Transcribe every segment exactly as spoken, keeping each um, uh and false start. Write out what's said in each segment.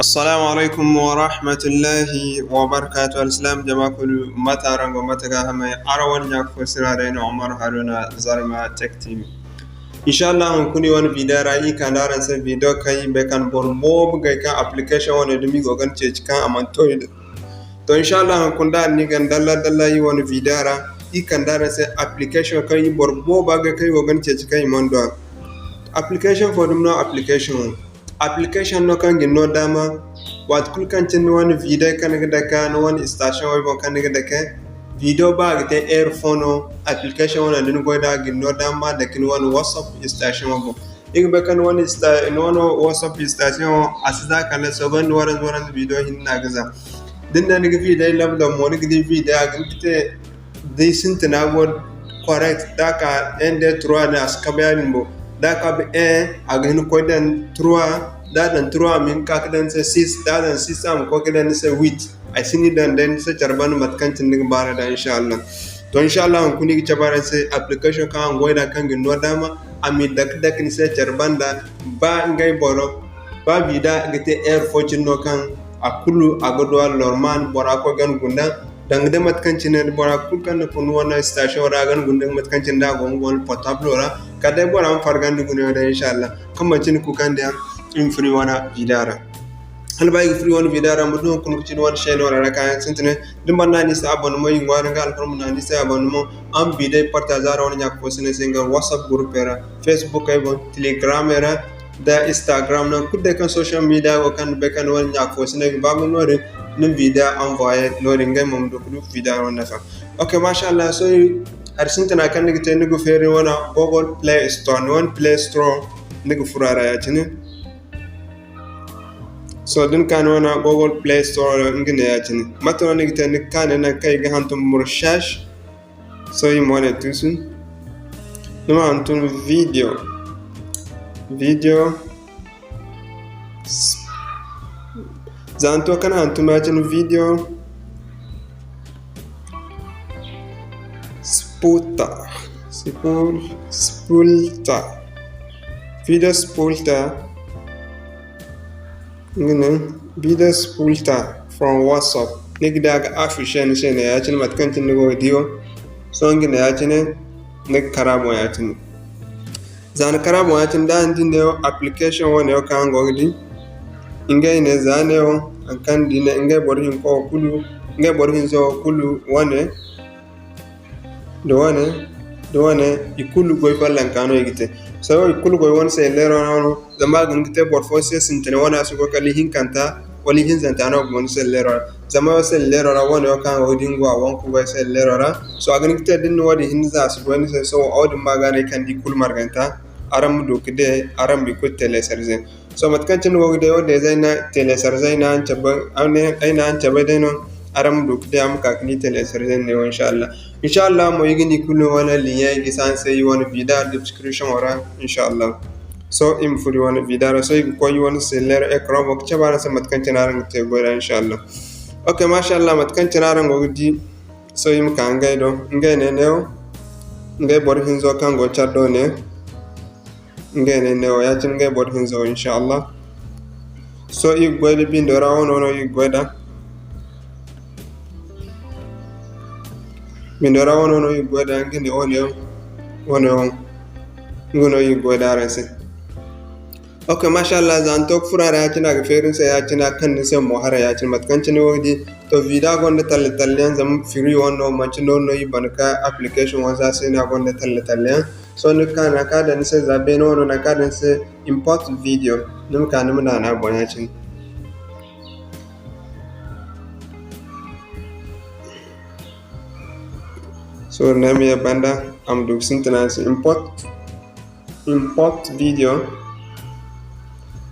Assalamu alaykum warahmatullahi wabarakatuh. Alsilaam jama kulu, mate araŋ go, mate ga hamay? Araŋ wane ɲa fo sira day no, Umar Haruna, Zarma Tech T V. Inshallah, hunkuna iri wane video ra, iri kande araŋ se video kaŋ iri bay kaŋ boro boobo gay kaŋ application wane dumi go ga ceeci kaŋ a mana to i do. To, inshallah, hunkuna da ni gan dalla dalla iri wane video ra, iri kande araŋ se application kaŋ iri boro boobo gay kaŋ iri go ga ceeci kaŋ i mana du a. Application fo dumi no application wo. Application no kaŋ ga ni no daama, waati kulu kaŋ cine ni wane video kaŋ ni ga dake, ni wane station wo boŋ kaŋ ni ga dake, video ba a ga te heure fo no, application wane da ni goy nd'a a ga ni no daama dake ni wane WhatsApp station wo boŋ. Iri ga bay kaŋ ni wane sta-, ni wane WhatsApp station wo, a si za kala seconde waranza waranza video hinne no a ga za. Da ni ne ni ga video lab daŋ mo, ni ga di video a ga ni ga te da i sintina go correct, da a ka un, deux, trois din, a si kabu yaadin boŋ. Da a kabu un, a ga hin ga koy daŋ trois, da a daŋ trois, a ma hin ga ka ga daŋ ni se six, da a daŋ six, a ma koy ga daŋ ni se huit. Ay si ni daŋ day ni se care banda mate kaŋ cine ni ga ba a ra da, inshallah. To, inshallah, hunkuna iri ga cabe araŋ se application kaŋ araŋ goy nd'a kaŋ ga ni no daama, a ma i dake dake ni se care banda, ba ngey boro, ba video ga te heure fo cine no kaŋ a kulu a ga du a normal, bora koy ga ni guna. Danga day mate kaŋ cine bora kulu kaŋ ni fun wane station ra, a ga ni guna mate kaŋ cine da a go nga wane portable ra, kala day bora ma fargandi guna yaŋ day, inshallah. Kaŋ manci ni kukandiyaŋ, iri ma furo iri wane video ra. Hala ba iri ga furo iri wane video ra, ma du hunkuna ga ci ni wane chaîne ra, kaayaŋ sintina. Da ni mana naŋ a ni se abonnement, iri ŋwaaray nga alfarma naŋ a ni se abonnement. Araŋ ma video partager araŋ wane ɲa fo sina se nga WhatsApp group ra, Facebook ay boŋ, Telegram ra, da Instagram, nangu kulu day kaŋ social media go kaŋ ni bay kaŋ ni wane ɲa fo sina ga ba mo noodin, ni ma video envoyer noodin, ngey mo ma du ga du video araŋ nafa. Ok, mashallah, sohõ hari sintina kaŋ ni ga te, ni ga feeri wane Google Play Store, ni wane Play Store ni ga furo a ra ya-cine. Sohõ da ni ka ni wane Google Play Store ra, nga ne ya-cine. Mate no ni ga te, ni ga ka ne nangu kaŋ i ga hantum recherche. Sohõ iri ma wane tuusu. Ni ma hantum video. Video. Za ni to kaŋ hantum ya-cine video. Sputa. Spul-, spulta. Video sputa. Nga ne, video sputa from WhatsApp. Ni ga di a ga afficher ni se ne ya-cine mate kaŋ cine ni go ga di wo. Sohõ nga ne ya-cine, ni ga kar a boŋ ya-cine. Za ni kar a boŋ ya-cine, da ni di ne wo application wane wo kaŋ araŋ go ga di. Ngey ne za ne wo, haŋ kaŋ ni di ne, ngey boro hinko wo kulu, ngey boro hinza wo kulu wane. Da wane, da wane, i kulu goy follanka no i ga te. Sohõ i kulu goy wane se leero no, zama a ga hin ga te boro fo se sintina wane, a si goy kala ihinkanta, wala ihinzanta no ga goy ni se leero ra. Zama wo se leero ra, wane wo kaŋ a go ga di nga a wangu ga goy se leero ra. Sohõ a ga hin ga te da ni na wo-din hinne za a si goy ni se, sohõ wo-din ma ga no ay kande i kulu marganta, araŋ ma du ga de, araŋ ma i kulu télécharger. Sohõ mate kaŋ cine ni go ga di ay wo, day ay na télécharger, ay na araŋ cabe, ay na araŋ cabe day no, araŋ ma du ga di, araŋ ma ka ga ni télécharger ne wo, inshallah. Inshallah mo, i ga ni kulu wane lien gisi araŋ se, i wane video description wo ra, inshallah. Sohõ i ma furo i wane video ra, sohõ i ga koy i wane cellulaire écran boŋ ga cabe araŋ se mate kaŋ cine araŋ ga te goy ra, inshallah. Ok, mashallah, mate kaŋ cine araŋ go ga di, sohõ i ma ka ngey do, ngey ne neewo, ngey boro hinzo kaŋ go care do ne. Ngey ne neewo, ya-cine ngey boro hinza wo, inshallah. Sohõ i ga goy da bindo ra wano no i ga goy da. Bindo ra wano no i ga goy da, nga ne wane yaŋ, wane yaŋ. Nga no i ga goy da araŋ se. Ok, mashallah, za ni to ga furo a ra ya-cine, a ga feeri ni se ya-cine, a ga kande ni se mo haray ya-cine, mate kaŋ cine wo ga di. To, video gonda talle-talle yaŋ, zama free wane no, manci noori no i bana ka application wo za se no a gonda talle-talle yaŋ. Sohõ ni ga ka nangu kaŋ a daŋ ni se za beene wano, nangu kaŋ a daŋ ni se import video, ni ma ka ni ma naana a boŋ ya-cine. Sohõ ni ma ye banda, a ma du ga sintina ni se import, import video.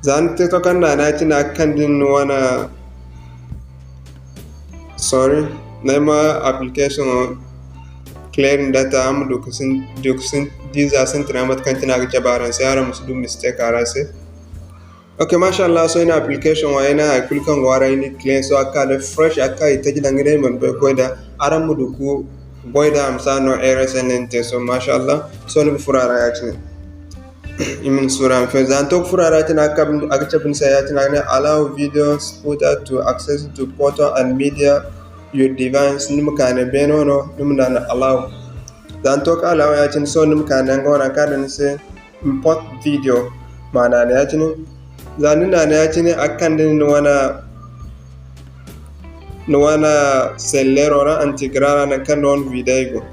Za ni te to kaŋ naana ya-cine a ga kande ni wane. Sorry, no ay ma application o clearing data, araŋ ma du ga sin, du ga sin, di za sintina mate kaŋ cine a ga cabe araŋ se, araŋ ma si du mistake a ra se. Ok, mashallah, sohõ ay na application wo, ay na hay kulu kaŋ go a ra, ay na clear, sohõ a ga ka day fresh, a ga ka itaji danga day ay mana bay goy da, araŋ ma du ga goy da, a ma si a no error se no ni te, sohõ mashallah, sohõ ni ga furo a ra ya-cine. I ma ni suuru a ma fay. Za ni to ga furo a ra ya-cine, a ga cabe ni se ya-cine, a ga ne, "Allow video splitter to access to photo and media your device." Ni ma ka ne beene wano, ni ma naana allow. Za ni to ga allow ya-cine, sohõ ni ma ka ne nga wane a ga ka daŋ ni se import video. Ma naana ya-cine. Za ni naana ya-cine, a ga kande ni wane ni wane selleero ra, antigra ra, nangu kaŋ ni wane video go.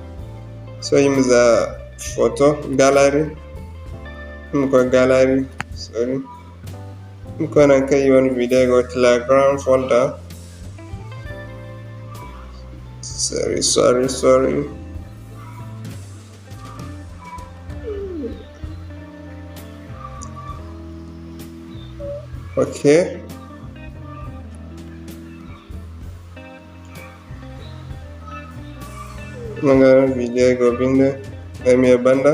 Sohõ i ma za photo gallery. I ma koy gallery, sorry. I ma koy nangu kaŋ i wane video go, Telegram folder. Sorry, sorry, sorry. Ok. Nga video go binde, ay me banda.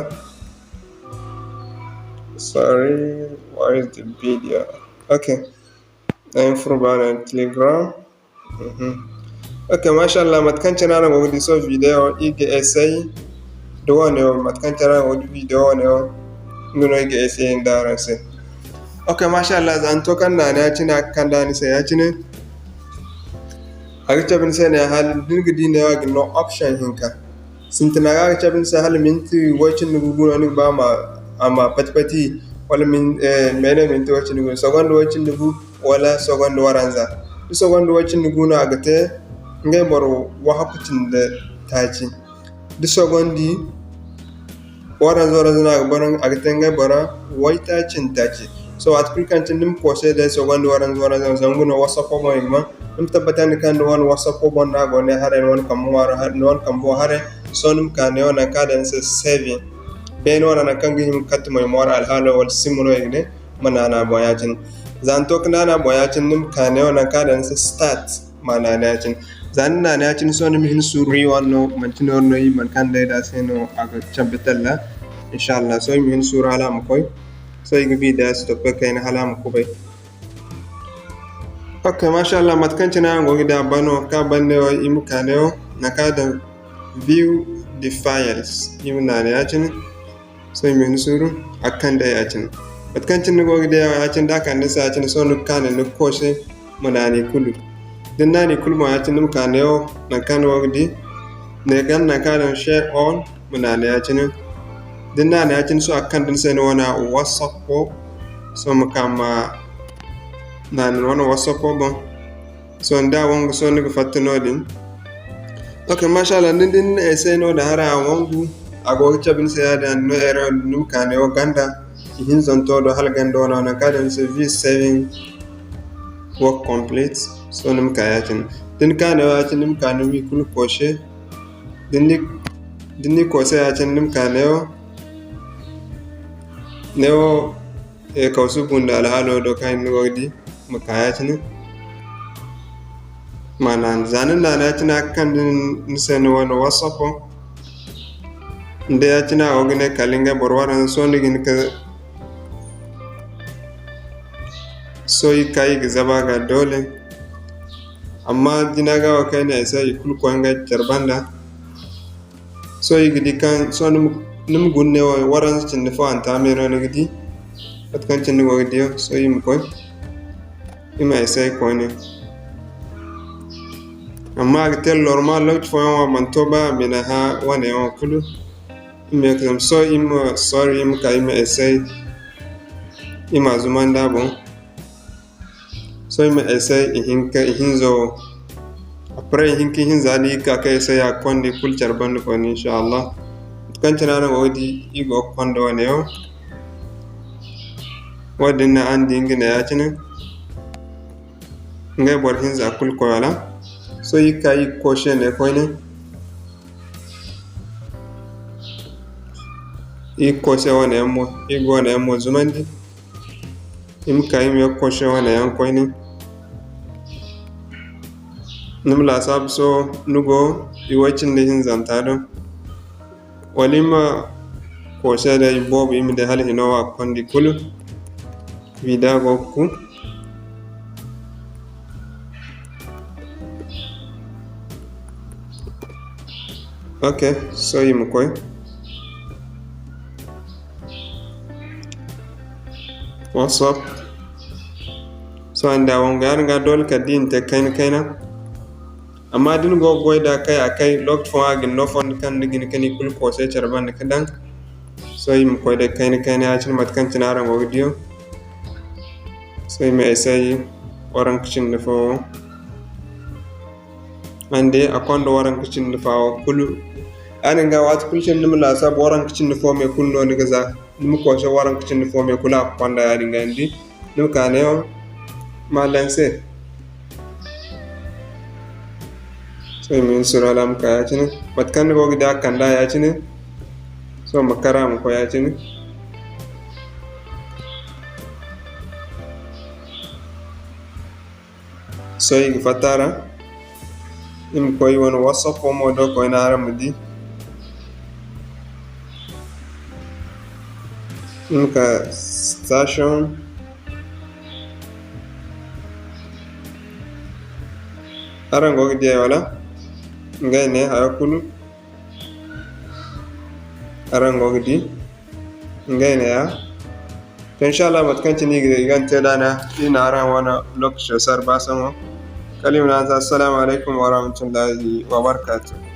Sorry, where is the video? Ok. Ay furo baana Telegram. Mhm. Ok, masha Allah, mate kaŋ cine araŋ go ga di sohõ video, i ga esey da wane wo, mate kaŋ cine araŋ go ga di video wane wo, nga no i ga esey nda araŋ se. Ok, masha Allah, za ni to kaŋ naana ya-cine, a ga kande a ni se ya-cine. A ga cabe ni se ne, hala da ni ga di ne, a ga no option hinka. Sintina ga a ga cabe ni se hala minti way cindi gu no ni ga ba a ma, a ma pati-pati, wala min, eh, meene minti way cindi gu, sogonda way cindi gu, wala sogonda waranza. Da sogonda way cindi gu no a ga te, ngey boro wahakku cindi taaci. Da sogondi waranza, waranza no a ga boro, a ga te ngey boro waytaaci nda taaci. Sohõ waati kulu kaŋ cine ni ma koosay day sogonda waranza, waranza, zama nga no WhatsApp boŋ i ga ma. Ni ma tabbatandi kaŋ ni wane WhatsApp boŋ no a go ne haray, ni wane kambo ŋwaaro haray, ni wane kambo haray. Sohõ ni ma ka neewo nangu kaŋ a daŋ ni se saving. Beene wane nangu kaŋ ga hima ga kate memoire alhaalo wala sim no i ga ne, ma naana boŋ ya-cine. Za ni to ga naana boŋ ya-cine, ni ma ka neewo nangu kaŋ a daŋ ni se start, ma naana ya-cine. Za ni naana ya-cine, sohõ ni ma hin suuru ri wane no, manti noori no, i mana kaŋ day da se no a ga cambe talla. Inshallah, sohõ i ma hin suuru hala a ma koy. Sohõ i ga bi da stoppe kayna hala a ma kubay. Ok, mashallah, mate kaŋ cine araŋ go ga di a bano, ka bande wo, i ma ka ne wo, nangu kaŋ a daŋ view the files, i ma naana ya-cine. Sohõ i ma hin suuru, a ga kande ya-cine. Mate kaŋ cine ni go ga di ya-cine, da a kande ni se ya-cine, sohõ ni ga ka ne ni ga koose, ma naana i kulu. Da ni naana i kulu boŋ ya-cine, ni ma ka ne wo, nangu kaŋ ni go ga di, ne ganda nangu kaŋ a daŋ share all, ma naana ya-cine. Da ni naana ya-cine, sohõ a ga kande ni se ni wane WhatsApp wo. Sohõ ma ka ma naana ni wane WhatsApp wo boŋ. Sohõ da a wangu, sohõ ni ga fatta noodin. Ok, mashallah, ni din na esey no da haray a wangu, a go ga cabe ni se yaadin, a na no error, ni ma ka ne wo ganda, ihinzanto do hala ganda wane, nangu kaŋ a daŋ ni se view saving work complete. Sohõ ni ma ka ya-cine. Da ni ka ne wo ya-cine, ni ma ka ni wi kulu koose. Da ni, da ni koose ya-cine, ni ma ka ne wo, ne wo, eh, kawsu bunda alhaalo do kaŋ ni go ga di, ma ka ya-cine. Ma naana, za ni naana ya-cine, a ga kande ni se ni wane WhatsApp. Ni day ya-cine a go ga ne kala ngey boro waranza, sohõ ni ga hin ka sohõ i ga ka i ga zaba ga doole. Amma jina ga wo kaŋ ay ne ay se i kulu koy ngey care banda. Sohõ i ga di kaŋ, sohõ ni ma, ni ma guna ne wo, waranza cindi fo hantaamey no ni ga di. Mate kaŋ cine ni go ga di, sohõ i ma koy, i ma esey koyne. Amma a ga te normal, lokaci fooyaŋ wo a mana to ba a bine hã wane yaŋ wo kulu. I ma ye ka zama sohõ i ma, sorry, i ma ka i ma esey, i ma zumandi a boŋ. Sohõ i ma esey ihinka, ihinzo wo. Après ihinka, ihinza da i ga ka ka esey a ga konda i kulu care banda koyne, inshallah. Mate kaŋ cine araŋ go ga di, i go ga konda wane yaŋ. Wo-din no araŋ di nga ne ya-cine. Ngey boro hinza kulu koy wala. Sohõ i ga ka i ga koose ne koyne. I ga koose wane yaŋ mo, i ga wane yaŋ mo zumandi. I ma ka i ma ye ga koose wane yaŋ koyne. Ni ma laasaabu sohõ ni go i way cindi hinzanta do. Wala i ma koose day boobo, i ma di hala hino wo a ga konda i kulu. Vida go ga ku. Ok, sohõ i ma koy. WhatsApp. Sohõ a na di a wangu yaadin ga, doole kala da i na te kayna kayna. Amma da ni go ga goy da kay a kay, lokaci fooyaŋ a ga ni no fondo kaŋ ni ga hin ka ni kulu koosay care banda ka daŋ. Sohõ i ma koy day kayna kayna ya-cine mate kaŋ cine araŋ go ga diyo. Sohõ i ma ay se waranka cindi fo wo. Araŋ di a konda waranka cindi fo wo kulu. Yaadin ga waati kulu cine ni ma laasaabu waranka cindi fo me kulu no ni ga za. Ni ma koy se waranka cindi fo me kulu a ga konda yaadin ga ni di. Ni ma ka neewo ma lancer. Sohõ i ma hin suuru hala a ma ka ya-cine. Mate kaŋ ni go ga di a kand'a ya-cine. Sohõ ma kar a ma koy ya-cine. Sohõ i ga fatta a ra. I ma koy i wane WhatsApp mo do koyne araŋ ma di. I ma ka station. Araŋ go ga di ay wala? Ngey ne haya kulu. Araŋ go ga di. Ngey ne ya. To, inshallah, mate kaŋ cine i ga, i ga te da na, i na araŋ wane lokaco sar ba sohõ. Kala i ma ne araŋ se, assalamu alaykum warahmatullahi wabarakatuh.